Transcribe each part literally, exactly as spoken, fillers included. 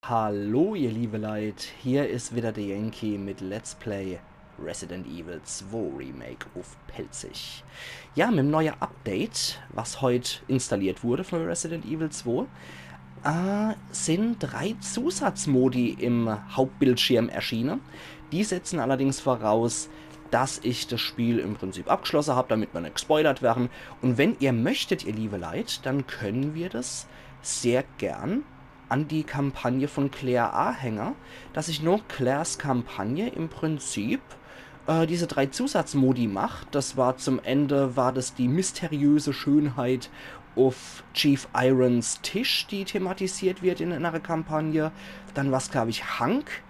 Hallo, ihr liebe Leit, hier is wieder der Yankee mit Let's Play Resident Evil zwei Remake uff Pälzisch. Ja, mit dem neuen Update, was heut installiert wurde für Resident Evil zwei, äh, sind drei Zusatzmodi im Hauptbildschirm erschienen. Die setzen allerdings voraus, dass ich das Spiel im Prinzip abgeschlossen hab, damit wir nicht gespoilert werden. Und wenn ihr möchtet, ihr liebe Leit, dann können wir das sehr gern an die Kampagne von Claire ahänge, dass ich noch Claires Kampagne im Prinzip, äh, diese drei Zusatzmodi mach. Das war zum Ende, war das die mysteriöse Schönheit uff Chief Irons Tisch, die thematisiert wird in einer Kampagne. Dann war's, glaub ich, Hank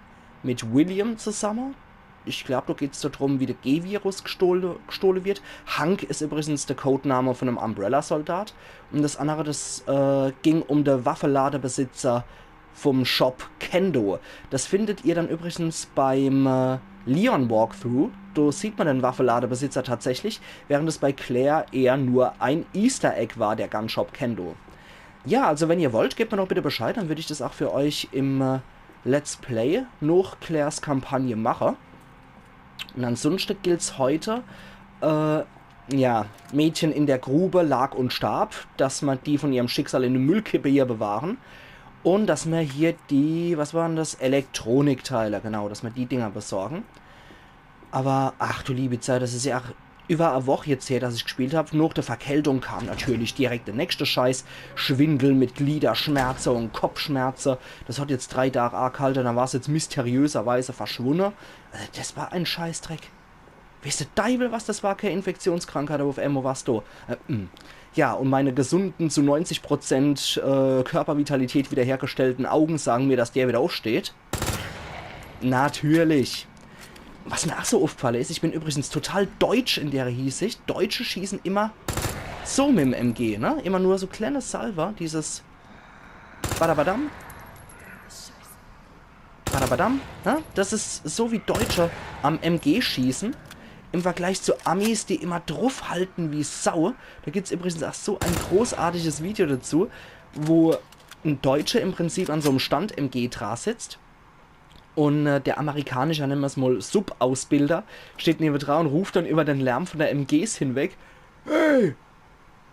mit William zusammen. Ich glaub, da geht's darum, wie der G-Virus gestohle, gestohle wird. Hank is übrigens der Codename von einem Umbrella-Soldat. Und das andere, das, äh, ging um der Waffeladebesitzer vom Shop Kendo. Das findet ihr dann übrigens beim, äh, Leon Walkthrough. Da sieht man den Waffeladebesitzer tatsächlich, während es bei Claire eher nur ein Easter Egg war, der Gun Shop Kendo. Ja, also wenn ihr wollt, gebt mir doch bitte Bescheid, dann würd ich das auch für euch im, äh, Let's Play noch Claires Kampagne mache. Und ansonsten gilt's heute, äh, ja, Mädchen in der Grube lag und starb, dass man die von ihrem Schicksal in der Müllkippe hier bewahren. Und dass man hier die, was waren das? Elektronikteile, genau, dass man die Dinger besorgen. Aber, ach du liebe Zeit, das is ja auch über e Woch jetzt her, dass ich gespielt hab. Noch der Verkältung kam natürlich direkt der nächste Scheiß. Schwindel mit Gliederschmerze und Kopfschmerze. Das hat jetzt drei Tage angehalten, dann war's jetzt mysteriöserweise verschwunden. Also, das war ein Scheißdreck. Weeß de Deiwel, was das war, keine Infektionskrankheit, aber auf einmal war's da. Äh, mm. Ja, und meine gesunden, zu neunzig Prozent, äh, Körpervitalität wiederhergestellten Augen sagen mir, dass der wieder aufsteht. Natürlich. Was mir auch so aufgefallen is, ich bin übrigens total deutsch in der Hinsicht. Deutsche schießen immer so mit dem M G, ne? Immer nur so kleine Salver, dieses Badabadam. Badabadam, ne? Das is so, wie Deutsche am M G schießen. Im Vergleich zu Amis, die immer druffhalten wie Sau. Da gibt's übrigens auch so ein großartiges Video dazu, wo ein Deutscher im Prinzip an so einem Stand-M G dra sitzt. Und, äh, der amerikanische, nennen wir's mal, Subausbilder, steht nebendra und ruft dann über den Lärm von der M Gs hinweg: „Hey,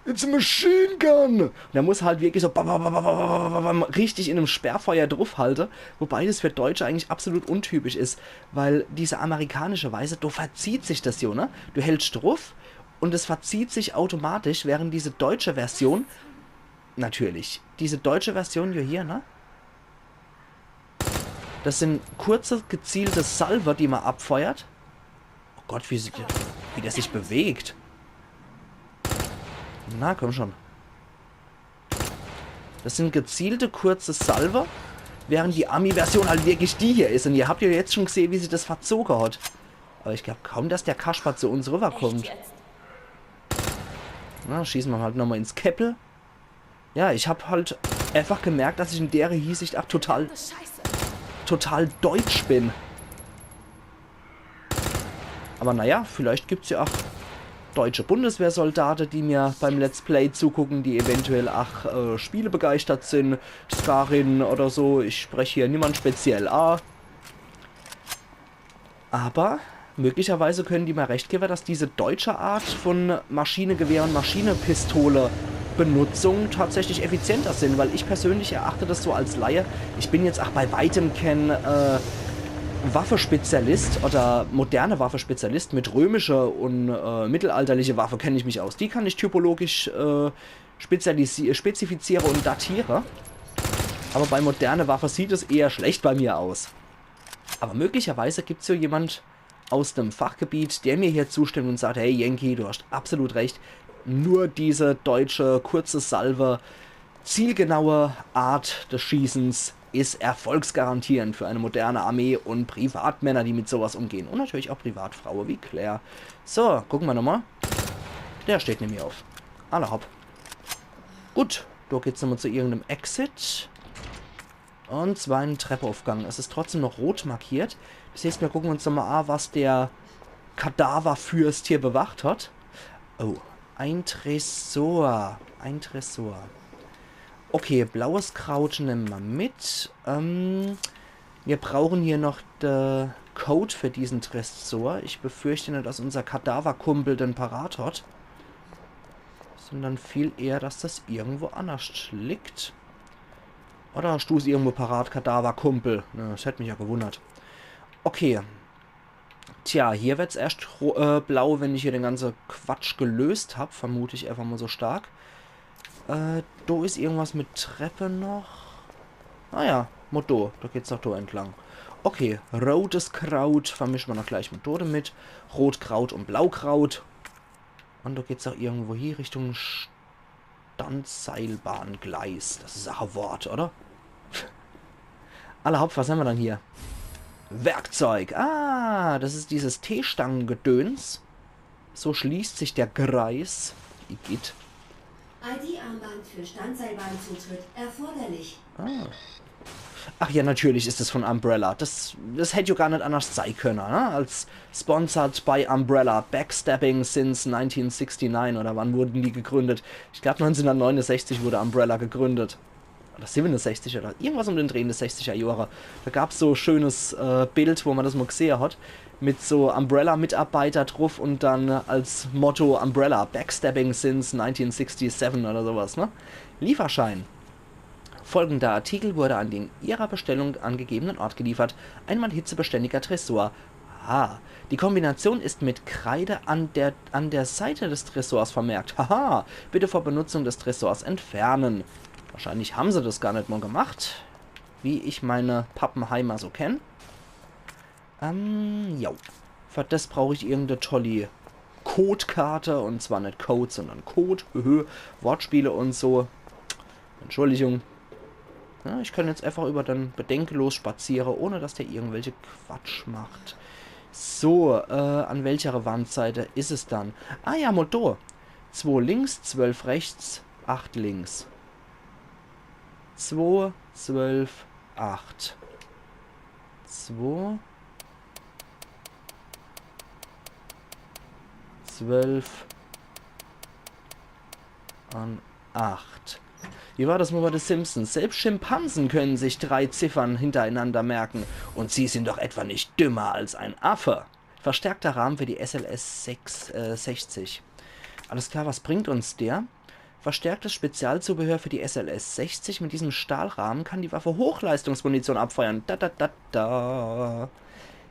it's a machine gun!“ Und der muss halt wirklich so bam, bam, bam, richtig in einem Sperrfeuer druffhalte, wobei das für Deutsche eigentlich absolut untypisch is, weil diese amerikanische Weise, da verzieht sich das jo, ne? Du hältst druff und es verzieht sich automatisch, während diese deutsche Version, natürlich, diese deutsche Version jo hier, ne? Das sind kurze, gezielte Salve, die man abfeuert. Oh Gott, wie, sieht der, wie der sich bewegt. Na, komm schon. Das sind gezielte, kurze Salve, während die Ami-Version halt wirklich die hier is. Und ihr habt ja jetzt schon gesehen, wie sich das verzogen hat. Aber ich glaub kaum, dass der Kasper zu uns rüberkommt. Echt jetzt? Na, schießen wir halt nochmal ins Käppel. Ja, ich hab halt einfach gemerkt, dass ich in der Hinsicht auch total, total deutsch bin. Aber naja, vielleicht gibt's ja auch deutsche Bundeswehrsoldate, die mir beim Let's Play zugucken, die eventuell auch, äh, spielebegeistert sind. Skarin oder so, ich sprech hier niemand speziell a. Aber möglicherweise können die mir recht gewwe, dass diese deutsche Art von Maschinengewehr und Maschinenpistole Benutzung tatsächlich effizienter sind, weil ich persönlich erachte das so als Laie. Ich bin jetzt auch bei weitem kein, äh, Waffespezialist oder moderne Waffespezialist. Mit römische und, äh, mittelalterliche Waffe kenn ich mich aus. Die kann ich typologisch, äh, spezialisi-, spezifiziere und datiere. Aber bei moderne Waffe sieht es eher schlecht bei mir aus. Aber möglicherweise gibt's ja jemand aus dem Fachgebiet, der mir hier zustimmt und sagt: „Hey Yankee, du hast absolut recht. Nur diese deutsche kurze Salve, zielgenaue Art des Schießens ist erfolgsgarantierend für eine moderne Armee und Privatmänner, die mit sowas umgehen.“ Und natürlich auch Privatfrauen wie Claire. So, gucken wir nochmal. Der steht neben mir auf. Alla hopp. Gut, da geht's nochmal zu irgendeinem Exit. Und zwar einen Treppeaufgang. Es ist trotzdem noch rot markiert. Das heißt, wir gucken uns nochmal an, was der Kadaverfürst hier bewacht hat. Oh, ein Tresor. Ein Tresor. Okay, blaues Kraut nemme mer mit. Ähm, mir brauchen hier noch de Code für diesen Tresor. Ich befürchte net, dass unser Kadaverkumpel den parat hat. Sondern viel eher, dass das irgendwo annerscht liegt. Oder hast du's irgendwo parat, Kadaverkumpel? Ne, das hätt mich ja gewundert. Okay. Tja, hier werd's erscht ro- äh, blau, wenn ich hier den ganze Quatsch gelöst hab, vermut ich einfach mal so stark. Äh, do is irgendwas mit Treppe noch. Ah ja, Motto, do geht's doch do entlang. Okay, rotes Kraut vermische mer noch gleich mit do demit. Rotkraut und Blaukraut. Und do geht's doch irgendwo hier Richtung Standseilbahngleis. Das is ach e Wort, oder? Alla hopp, was hemmer dann hier? Werkzeug. Ah, das is dieses T-Stangengedöns. So schließt sich der Kreis. Igitt. I D-Armband für Standseilbahnzutritt erforderlich. Ach ja, natürlich is es von Umbrella. Das, das hätt ja gar net annerscht sei könne, ne? Als sponsored by Umbrella, Backstabbing since nineteen sixty-nine, oder wann wurden die gegründet? Ich glaub, neunzehnhundertneunundsechzig wurde Umbrella gegründet. Oder siebenundsechzig oder irgendwas um den Dreh in de sechziger Jahre. Da gab's so e schönes äh, Bild, wo man das mal gesehe hat. Mit so Umbrella-Mitarbeiter drauf und dann als Motto Umbrella, Backstabbing since nineteen sixty-seven oder sowas, ne? Lieferschein. Folgender Artikel wurde an den Ihrer Bestellung angegebenen Ort geliefert. Ein Mann hitzebeständiger Tresor. Ah, die Kombination ist mit Kreide an der, an der Seite des Tresors vermerkt. Haha, bitte vor Benutzung des Tresors entfernen. Wahrscheinlich haben se das gar net mal gemacht, wie ich meine Pappenheimer so kenn. Ähm, ja. Für das brauch ich irgende tolli Codekarte, und zwar net Code, sondern Code. Höhö. Wortspiele und so. Entschuldigung. Ja, ich kann jetzt einfach über den Bedenkenlos spaziere, ohne dass der irgendwelche Quatsch macht. So, äh, an welcher Wandseite is es dann? Ah ja, Motto. Zwo links, zwölf rechts, acht links. Zwo, zwölf, acht. Zwo, zwölf und acht. Wie war das mal bei The Simpsons? Selbst Schimpansen können sich drei Ziffern hintereinander merken. Und Sie sind doch etwa nicht dümmer als ein Affe. Verstärkter Rahmen für die S L S sechs, äh, sechzig. Alles klar, was bringt uns der? Verstärktes Spezialzubehör für die S L S sechzig. Mit diesem Stahlrahmen kann die Waffe Hochleistungsmunition abfeuern. Da, da, da, da.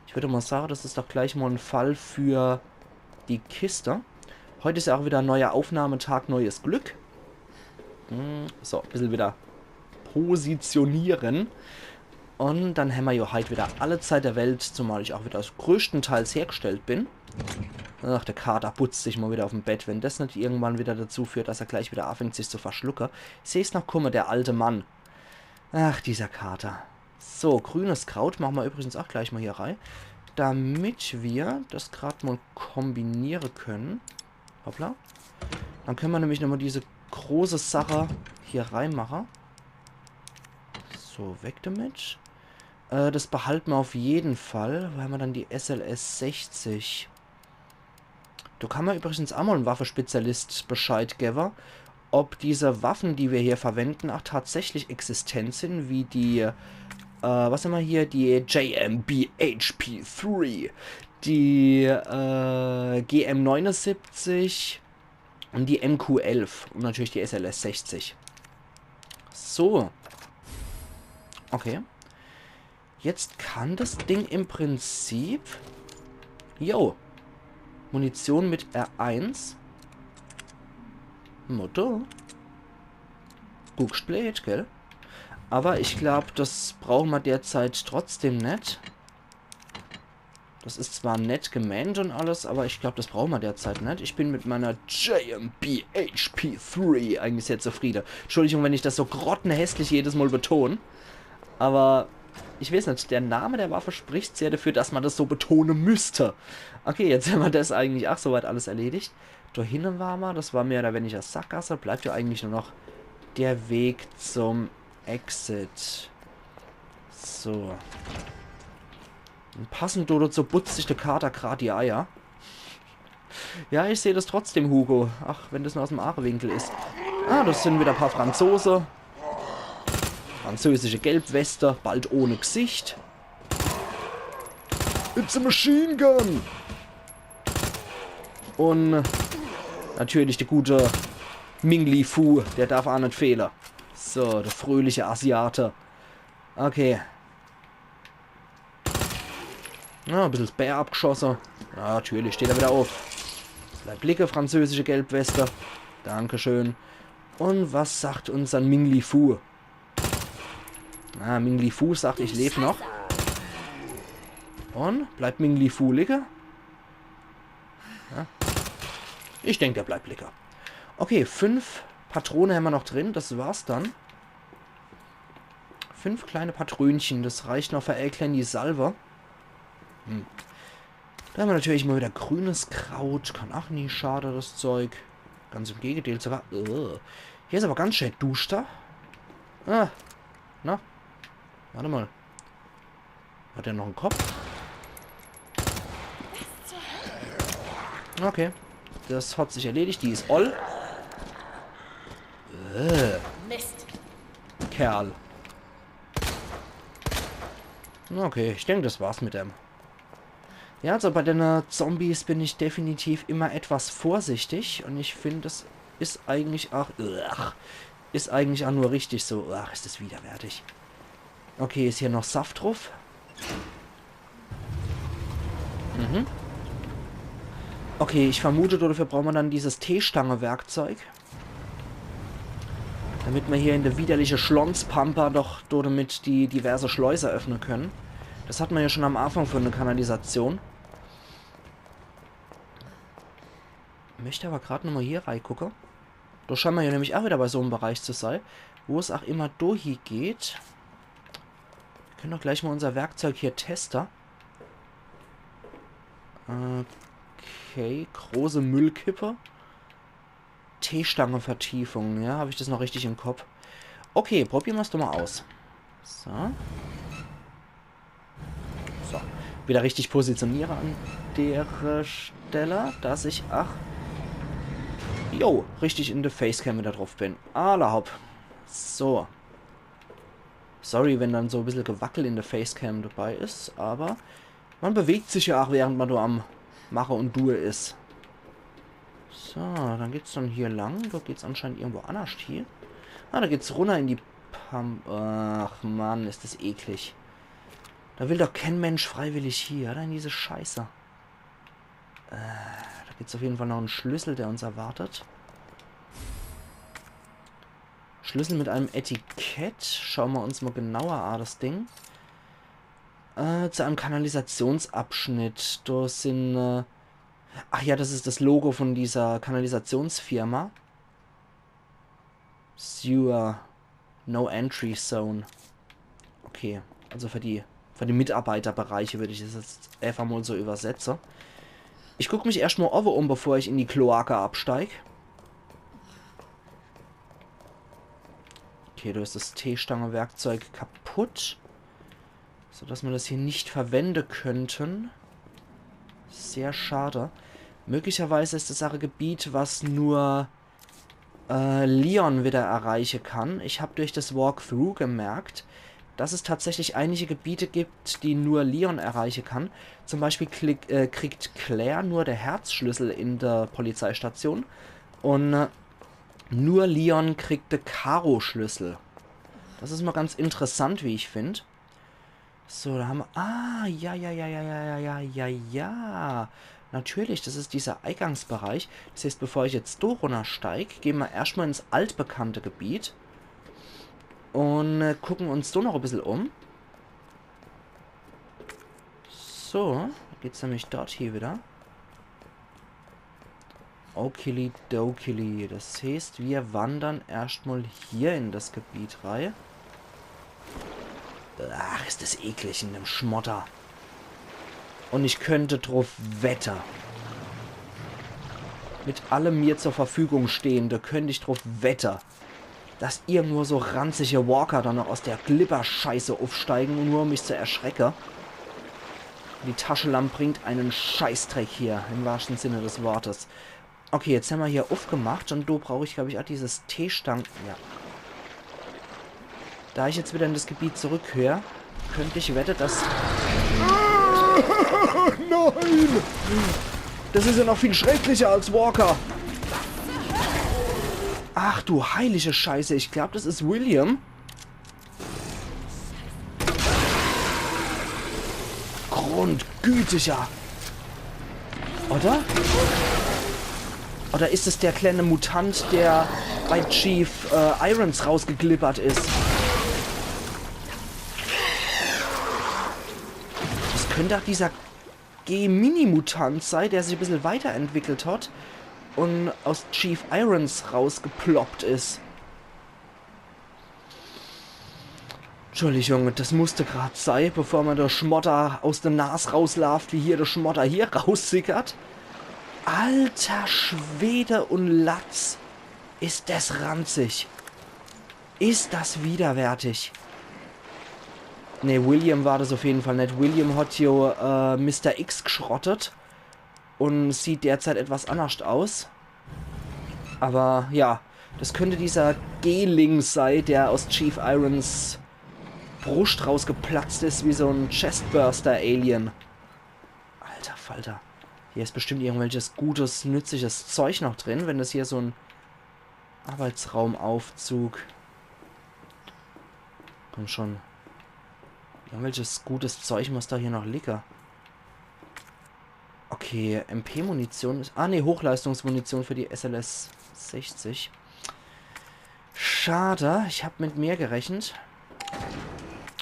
Ich würde mal sagen, das ist doch gleich mal ein Fall für die Kiste. Heute ist ja auch wieder ein neuer Aufnahmetag, neues Glück. Hm, so, ein bisschen wieder positionieren. Und dann hämmer jo heit wieder alle Zeit der Welt, zumal ich auch wieder größtenteils hergestellt bin. Ach, der Kater butzt sich mal wieder auf'm Bett. Wenn das nicht irgendwann wieder dazu führt, dass er gleich wieder anfängt, sich zu verschlucke. Seh's noch kumme, der alte Mann. Ach, dieser Kater. So, grünes Kraut machen wir übrigens auch gleich mal hier rein. Damit wir das grad mal kombinieren können. Hoppla. Dann können wir nämlich nochmal diese große Sache hier reinmachen. So, weg damit. Äh, das behalten wir auf jeden Fall. Wo hämmer dann die S L S sechzig? Da kann man übrigens auch mal einem Waffenspezialist Bescheid geben, ob diese Waffen, die wir hier verwenden, auch tatsächlich existent sind, wie die, äh, was hämmer hier, die J M B H P drei, die, äh, G M neunundsiebzig und die M Q elf und natürlich die S L S sechzig. So. Okay. Jetzt kann das Ding im Prinzip... Jo. Munition mit R eins. Motto. Gut gespielt, gell? Aber ich glaub, das brauchen wir derzeit trotzdem net. Das ist zwar nett gemeint und alles, aber ich glaub, das brauchen wir derzeit net. Ich bin mit meiner J M B H P drei eigentlich sehr zufrieden. Entschuldigung, wenn ich das so grottenhässlich jedes Mal betone. Aber ich weiß nicht, der Name der Waffe spricht sehr dafür, dass man das so betonen müsste. Okay, jetzt hämmer das eigentlich auch soweit alles erledigt. Da hinne war man, das war mehr oder weniger Sackgasse. Bleibt ja eigentlich nur noch der Weg zum Exit. So. Und passend dazu butzt sich der Kater grad die Eier. Ja, ich seh das trotzdem, Hugo. Ach, wenn das nur aus dem Aachewinkel is. Ah, das sind wieder paar Franzose. Französische Gelbweste, bald ohne Gsicht. It's a machine gun! Un natürlich de gute Ming Li Fu, der darf aa net fehle. So, de fröhliche Asiate. Okay. Ja, e bissel 's Bär abgschosse. Ja, natürlich, steht er wieder uff. Bleib liege, französische Gelbweste. Dankeschön. Un was sagt unser Ming Li Fu? Ah, Ming Li Fu sagt, ich leb noch. Un bleibt Ming Li Fu liege? Ja. Ich denk, der bleibt liege. Okay, fünf Patrone hämmer noch drin. Das war's dann. Fünf kleine Patrönchen. Das reicht noch für e kleeni Salve. Hm. Da hämmer natürlich mal wieder grünes Kraut. Kann ach nie schade, das Zeug. Ganz im Gegenteil, sogar. Äh. Hier is aber ganz schön duschter. Ah. Na? Warte mal. Hat er noch en Kopf? Okay. Das hat sich erledigt. Die is oll. Äh, Mist. Kerl. Okay, ich denk, das war's mit dem. Ja, also bei den äh, Zombies bin ich definitiv immer etwas vorsichtig un ich find, das is eigentlich ach, ugh, is eigentlich ach nur richtig so. Ach, is das widerwärtig. Okay, is hier noch Saft druff? Mhm. Okay, ich vermute, dafür braucht man dann dieses Teestange-Werkzeug. Damit man hier in der widerliche Schlonzpampa doch damit die diverse Schleuse öffnen können. Das hat man ja schon am Anfang für eine Kanalisation. Möchte aber grad nochmal hier reigucke. Da scheint man ja nämlich auch wieder bei so einem Bereich zu sein, wo es auch immer dohi geht. Wir können doch gleich mal unser Werkzeug hier teste. Okay, große Müllkippe. Teestange-Vertiefung, ja, hab ich das noch richtig im Kopf? Okay, probieren wir's doch mal aus. So. So, wieder richtig positioniere an der Stelle, dass ich, ach, jo, richtig in der Facecam wieder drauf bin. Alla hopp. So. Sorry, wenn dann so e bissel Gewackel in der Facecam dabei is, aber man bewegt sich ja auch, während man do am Mache und Due is. So, dann geht's dann hier lang. Da geht's anscheinend irgendwo annerscht hier. Ah, da geht's runner in die Pam... Ach Mann, is das eklig. Da will doch kein Mensch freiwillig hier, oder? In diese Scheiße. Äh, da gibt's auf jeden Fall noch en Schlüssel, der uns erwartet. Schlüssel mit einem Etikett. Schauen wir uns mal genauer an, das Ding. Äh, zu einem Kanalisationsabschnitt. Da sind, äh, ach ja, das ist das Logo von dieser Kanalisationsfirma. Sewer. No Entry Zone. Okay, also für die, für die Mitarbeiterbereiche würde ich das jetzt einfach mal so übersetzen. Ich guck mich erscht mal owwe um, bevor ich in die Kloake absteig. Okay, da ist das Teestange-Werkzeug kaputt. Sodass wir das hier nicht verwenden könnten. Sehr schade. Möglicherweise ist das auch ein Gebiet, was nur äh, Leon wieder erreichen kann. Ich habe durch das Walkthrough gemerkt, dass es tatsächlich einige Gebiete gibt, die nur Leon erreichen kann. Zum Beispiel klick, äh, kriegt Claire nur de Herzschlüssel in der Polizeistation und äh, nur Leon kriegt de Karo-Schlüssel. Das ist mal ganz interessant, wie ich finde. So, da haben wir... Ah, ja, ja, ja, ja, ja, ja, ja, ja, ja. Natürlich, das ist dieser Eingangsbereich. Das heißt, bevor ich jetzt da runtersteig, gehen wir erstmal ins altbekannte Gebiet. Und äh, gucken uns da noch ein bisschen um. So, geht's nämlich dort hier wieder. Okili dokili. Das heißt, wir wandern erstmal hier in das Gebiet rein. Ach, ist das eklig in dem Schmotter. Und ich könnte drauf wette. Mit allem mir zur Verfügung Stehende könnte ich drauf wette, dass irgendwo so ranzige Walker dann noch aus der Glibberscheiße aufsteigen, nur um mich zu erschrecken. Die Taschenlamp bringt einen Scheißdreck hier, im wahrsten Sinne des Wortes. Okay, jetzt haben wir hier aufgemacht und da brauche ich, glaube ich, auch dieses Teestang... Ja. Da ich jetzt wieder in das Gebiet zurückkehre, könnt ich wette, dass... Nein! Das is ja noch viel schrecklicher als Walker. Ach du heilige Scheiße, ich glaub, das is William. Grundgütiger. Oder? Oder is es der kleine Mutant, der bei Chief äh, Irons rausgeklippert is? Das könnte auch dieser G-Mini-Mutant sei, der sich e bissel weiterentwickelt hat und aus Chief Irons rausgeploppt is. Entschuldigung, das musste grad sei, bevor mer de Schmotter aus de Nas rauslaaft, wie hier de Schmotter hier raussickert. Alter Schwede und Latz, is das ranzig. Is das widerwärtig. Nee, William war das auf jeden Fall net. William hat jo äh, Mister X geschrottet und sieht derzeit etwas annerscht aus. Aber ja, das könnte dieser G-Ling sei, der aus Chief Irons Bruscht rausgeplatzt is wie so'n Chestburster-Alien. Alter Falter. Hier is bestimmt irgendwelches gutes, nützliches Zeug noch drin, wenn das hier so'n Arbeitsraumaufzug. Komm schon. Irgendwelches gutes Zeug muss da hier noch liegen. Okay, M P-Munition is... Ah, nee, Hochleistungsmunition für die S L S sechzig. Schade, ich hab mit mehr gerechnet.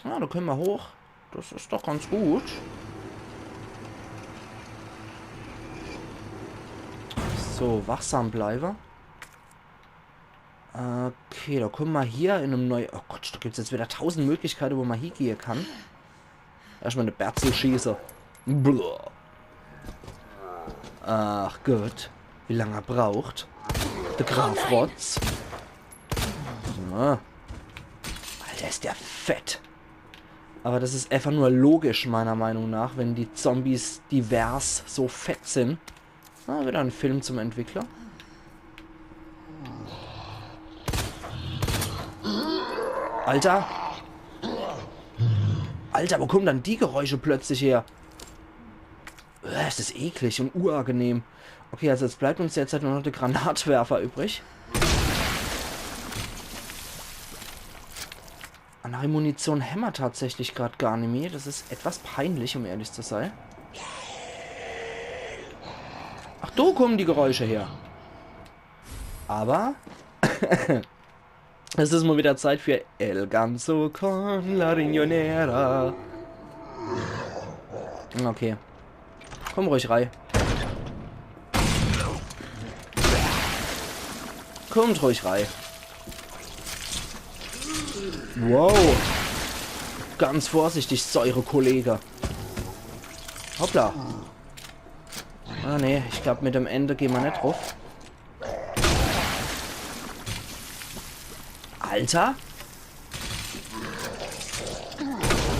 Ah, da können wir hoch. Das is doch ganz gut. So, wachsam bleibe. Okay, da kommen wir hier in einem neuen... Oh Gott, da gibt's jetzt wieder tausend Möglichkeiten, wo man hiegehe kann. Erstmal eine Berzel schieße. Blah. Ach Gott, wie lange er braucht. Der Graf Rotz. So. Alter, is der fett. Aber das is einfach nur logisch, meiner Meinung nach, wenn die Zombies divers so fett sind. Ah, wieder ein Film zum Entwickler. Alter! Alter, wo kommen dann die Geräusche plötzlich her? Äh, es is eklig und unangenehm. Okay, also jetzt bleibt uns derzeit nur noch der Granatwerfer übrig. Andere Munition hämmer tatsächlich grad gar nimmi. Das is etwas peinlich, um ehrlich zu sein. Ach, do kommen die Geräusche her. Aber es is mal wieder Zeit für El Ganso con la Riñonera. Okay. Komm ruhig rei. Kommt ruhig rei. Wow. Ganz vorsichtig, Säurekollege. Hoppla. Ah, nee, ich glaub, mit dem Ende gehen wir net drauf. Alter.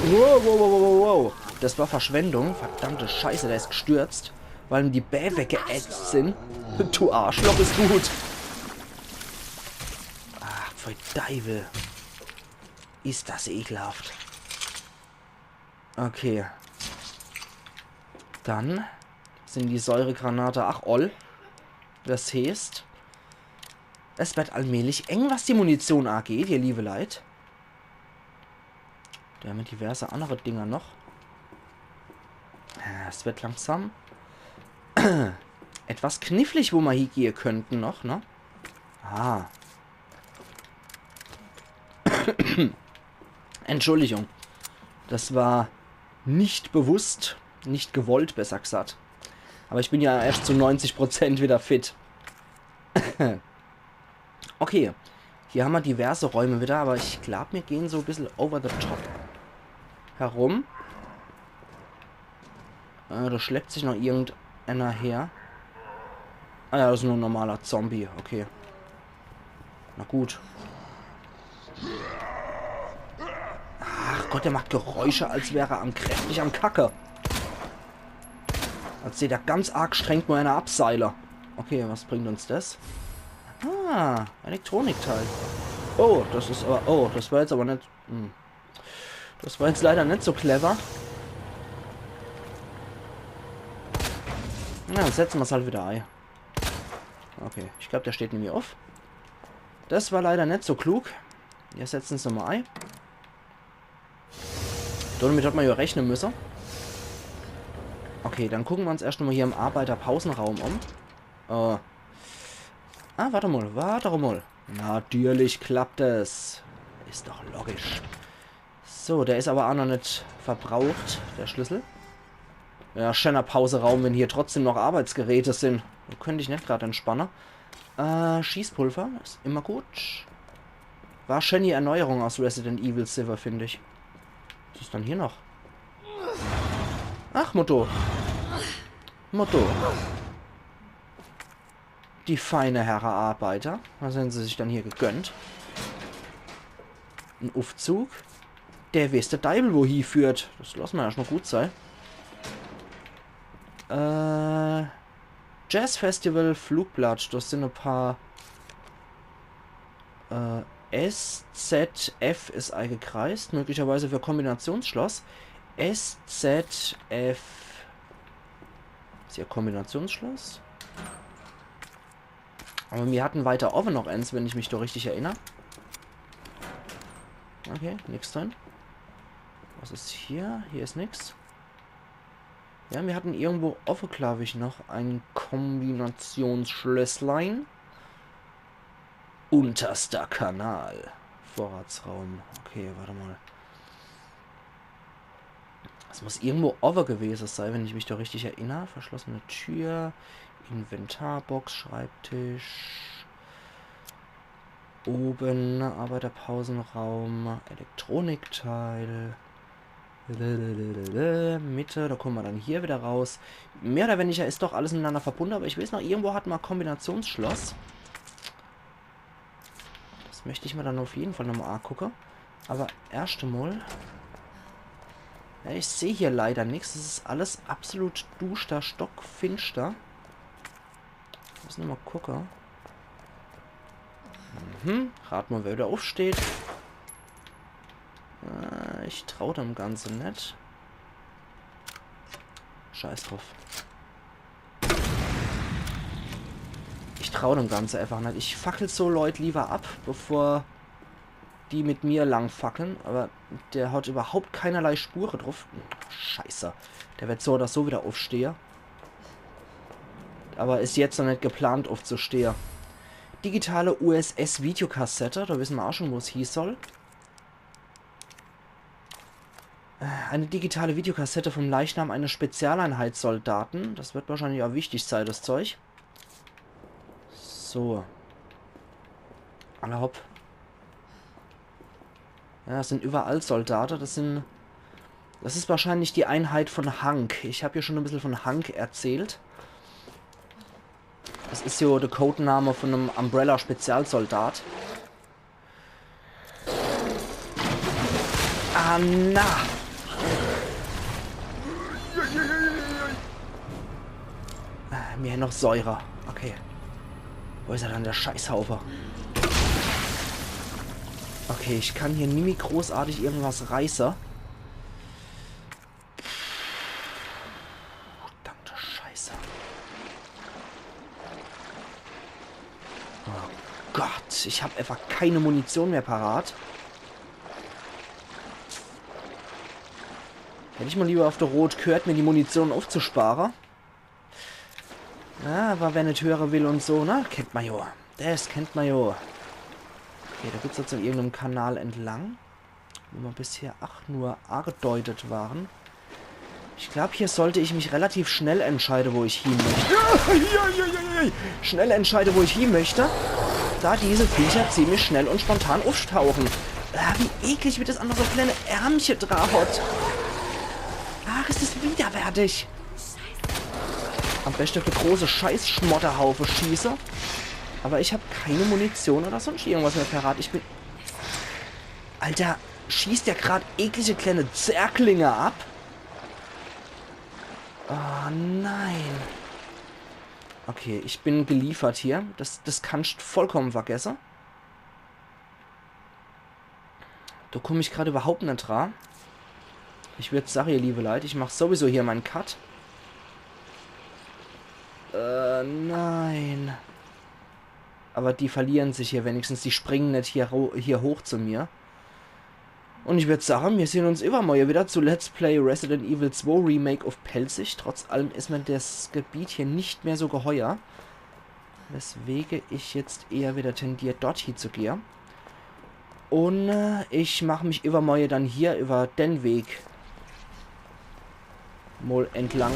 Wow, wow, wow, wow, wow. Das war Verschwendung. Verdammte Scheiße, der is gestürzt. Weil ihm die Bää weggeätzt sind. Du Arschloch, is gut. Ach, pfui Deiwel. Is das ekelhaft. Okay. Dann sind die Säuregranate ach oll. Das heeßt, es wird allmählich eng, was die Munition angeht, ihr liebe Leit. Da hämmer diverse andere Dinger noch. Äh, es wird langsam etwas knifflig, wo mer hiegehe könnten noch, ne? Ah. Entschuldigung. Das war nicht bewusst, nicht gewollt, besser gesagt. Aber ich bin ja erst zu neunzig Prozent wieder fit. Okay. Hier hämmer diverse Räume wieder, aber ich glaub, mir gehen so e bissel over the top herum. Äh, da schleppt sich noch irgendeiner her. Ah ja, das is nur en normaler Zombie, okay. Na gut. Ach Gott, der macht Geräusche, als wär er am, kräftig am Kacke. Als dät er ganz arg streng nur einer abseile. Okay, was bringt uns das? Ah, Elektronikteil. Oh, das is aber, oh, das war jetzt aber net, hm. Das war jetzt leider net so clever. Na, dann setze mer's halt wieder ei. Okay, ich glaub, der steht nimmi uff. Das war leider net so klug. Jetzt setze mer's nochmal ei. Damit hat ma ja rechne müsse. Okay, dann gucke mer uns erscht mal hier im Arbeiterpauseraum um. Äh. Ah, wart mal, wart mal. Natürlich klappt es. Is doch logisch. So, der is aber aa noch net verbraucht, der Schlüssel. Ja, scheener Pauseraum, wenn hier trotzdem noch Arbeitsgeräte sin. Do könnt ich net grad entspanne. Äh, Schießpulver is immer gut. War schön die Erneuerung aus Resident Evil Seven, find ich. Was is dann hier noch? Ach, Motto. Motto. Die feine Herre Arbeiter. Was hän se sich dann hier gegönnt? En Uffzug. Der weeß de Deiwel, wo hie führt. Das losse mer erscht mal gut sei. Äh, Jazz Festival, Flugblatt. Das sin e paar, äh, S Z F is eigekreist. Möglicherweise für Kombinationsschloss. S Z F. Is hier Kombinationsschloss? Aber mir hatten weiter owwe noch ens, wenn ich mich do richtig erinner. Okay, nix drin. Was is hier? Hier is nix. Ja, mir hatten irgendwo owwe, glaub ich, noch e Kombinationsschlösslein. Unterster Kanal. Vorratsraum. Okay, wart mal. Das muss irgendwo owwe gewese sei, wenn ich mich do richtig erinner. Verschlossene Tür, Inventarbox, Schreibtisch. Oben Arbeiterpauseraum, Elektronikteil. Mitte, do kumme mer dann hier wieder raus. Mehr oder weniger is doch alles miteinander verbunde, aber ich weeß noch, irgendwo hat ma Kombinationsschloss. Das möcht ich mir dann uff jeden Fall nochmal angucke. Aber erscht mal. Ja, ich seh hier leider nix. Es is alles absolut duster, stockfinschter. Müsse mer mal gucke. Mhm. Rat mal, wer wieder uffsteht. Äh, ich trau dem Ganze net. Scheiß druff. Ich trau dem Ganze einfach net. Ich fackel so Leut lieber ab, bevor die mit mir lang fackeln. Aber der hat überhaupt keinerlei Spure druff. Scheiße. Der wird so oder so wieder uffstehe. Aber is jetzt noch net geplant uffzustehe. Digitale U S S-Videokassette, do wisse mer aa schon, wo's hie soll. Eine digitale Videokassette vom Leichnam eines Spezialeinheitssoldaten. Das wird wahrscheinlich auch wichtig sei, das Zeug. So. Alla hopp. Ja, das sind überall Soldate. Das sind, das is wahrscheinlich die Einheit von Hank. Ich hab ja schon e bissel von Hank erzählt. Das is ja de Codename von em Umbrella-Spezialsoldat. Ah, na! Ah, mir noch Säure. Okay. Wo is er dann, der Scheißhaufe? Okay, ich kann hier nimmi großartig irgendwas reiße. Verdammte Scheiße. Oh Gott, ich hab einfach keine Munition mehr parat. Hätt ich mal lieber auf de Rot gehört, mir die Munition aufzuspare. Ja, aber wer net höre will und so, ne? Kennt ma jo. Das kennt ma jo. Okay, da geht's jetzt an irgendeinem Kanal entlang, wo ma bisher ach nur angedeutet waren. Ich glaub, hier sollte ich mich relativ schnell entscheide, wo ich hin möchte. Ja, ja, ja, ja, ja. Schnell entscheide, wo ich hin möchte. Da diese Viecher ziemlich schnell und spontan uftauchen. Ah, wie eklig, wie das andere so kleine Ärmche dra hat. Ach, is das widerwärtig. Am beste auf de große Scheißschmodderhaufe schieße. Aber ich hab keine Munition oder sonst irgendwas mehr parat. Ich bin... Alter, schießt der grad eklige kleine Zerglinge ab? Oh nein. Okay, ich bin geliefert hier. Das, das kannst vollkommen vergesse. Do komm ich grad überhaupt net dra. Ich würd sache, ihr liebe Leit, ich mach sowieso hier mein Cut. Äh, nein. Aber die verlieren sich hier wenigstens, die springen net hier, ho- hier hoch zu mir. Und ich würd sache, mir sehn uns iwwermorje wieder zu Let's Play Resident Evil zwei Remake uff Pälzisch. Trotz allem is mir das Gebiet hier net mehr so geheuer. Weswege ich jetzt eher wieder tendier, dort hie zu gehe. Und äh, ich mach mich iwwermorje dann hier über den Weg mol entlang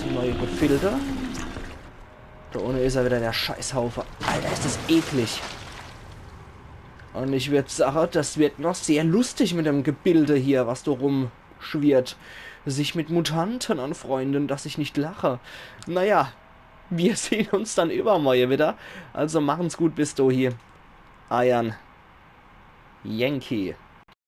zu neue Gefilde. Da unne is er wieder, der Scheißhaufe. Alter, is das eklig. Und ich würd sache, das wird noch sehr lustig mit dem Gebilde hier, was da rumschwirrt. Sich mit Mutanten anfreunden, dass ich net lache. Naja, mir sehn uns dann iwwermorje wieder. Also machen's gut bis dohie. Eiern Yankee.